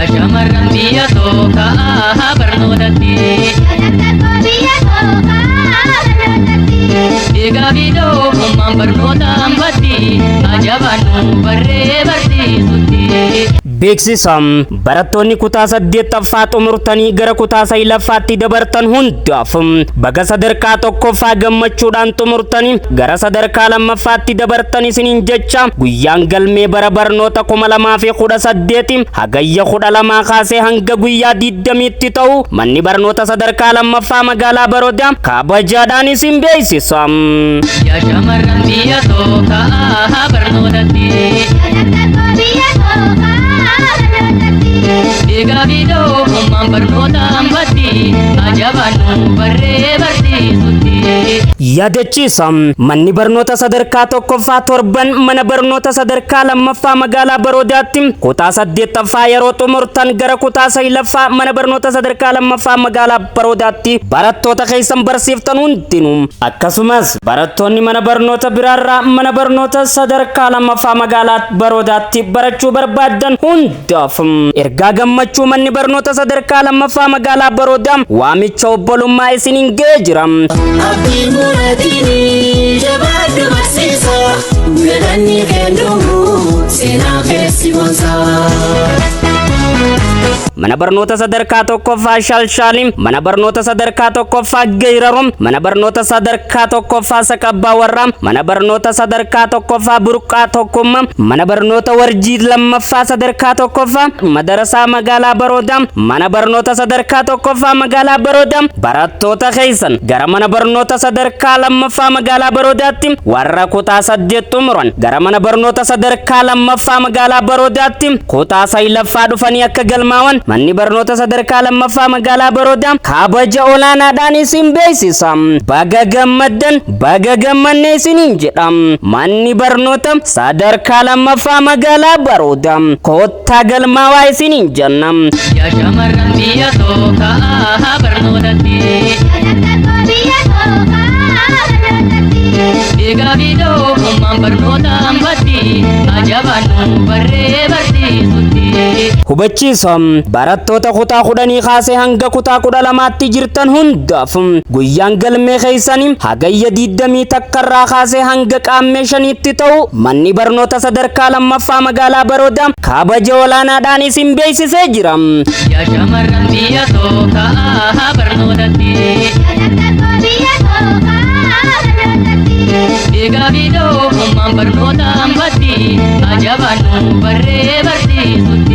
Yaa shamarran biyya too ka'aa barnootatti. Egaa fiidoo ummaan barnoota hambatti ajaa'ibaan barree barsiisutti. Beeksisa: barattoonni kutaa saddeettaffaa xumurtanii gara kutaa saglaffaatti dabartan hundaaf, baga sadarkaa tokkoffaa gammachuudhaan xumurtanii gara sadarkaa lammaffaatti dabartan isiniin jecha, guyyaan galmee bara barnoota 2018 Hagayya 12 kaasee hanga guyyaa 20tti ta'u manni barnoota sadarkaa lammaffaa magaalaa Baroodaa kabajaadhaan isin beeksisa. Yaa shamarran biyya too ka'aa barnootatti. Egaa fiidoo ummaan barnoota hambatti ajaa'ibaan barree barsiisutti. Yaadachiisa: manni barnoota sadarkaa tokkoffaa torban mana barnoota sadarkaa lammaffaa magaalaa Baroodaatti kutaa saddeettaffaa yeroo xumurtan gara kutaa saglaffaa mana barnoota sadarkaa lammaffaa magaalaa Baroodaatti barattoota keessan barsiiftan hundinuu, akkasumas barattoonni mana barnoota biraarraa mana barnoota sadarkaa lammaffaa magaalaa Baroodaatti barachuu barbaaddan hundaaf, ergaa gammachuu manni barnoota sadarkaa lammaffaa magaalaa Baroodaa waamicha obbolummaa isiniin ga'ee jira. Abdii muraatiini jabaadhu barsiisa, galanni kennumu seenaa keessi boonsaa. Mana barnoota sadarkaa tokkoffaa Shalshaali, mana barnoota sadarkaa tokkoffaa Geeraru, mana barnoota sadarkaa tokkoffaa Saqabbaa Warraa, mana barnoota sadarkaa tokkoffaa Burqaa Tokkummaa, mana barnoota Warjii lammaffaa sadarkaa tokkoffaa, madarasaa magaalaa Baroodaa, mana barnoota sadarkaa tokkoffaa magaalaa Baroodaa barattoota keessan gara mana barnoota sadarkaa lammaffaa magaalaa Baroodaatti, warra kutaa saddeet xumuran gara mana barnoota sadarkaa lammaffaa magaalaa Baroodaatti kutaa saglaffaa dhufanii akka galmaawan manni barnoota sadarkaa lammaffaa magaalaa Baroodaa kabaja olaanaadhaan isin beeksisa. Baga gammaddan, baga gammanne isiniin jedha. Manni barnoota sadarkaa lammaffaa magaalaa Baroodaa koottaa galmaawaa isiniin jenna. Yaa shamarran biyya too ka'aa barnootatti. Egaa fiidoo ummaan barnoota hambatti ajaa'ibaan barree barsiisutti. Hubachiisa: barattoota kutaa 10 kaasee hanga kutaa 12tti jirtan hundaaf, guyyaan galmee keessanii Hagayya 21rraa kaasee hanga Qaammee 5tti ta'u manni barnoota sadarkaa lammaffaa magaalaa Baroodaa kabaja olaanaadhaan isin beeksisee jira. Yaa shamarran biyya too ka'aa barnootatti. Egaa fiidoo ummaan barnoota hambatti ajaa'ibaan barree barsiisutti.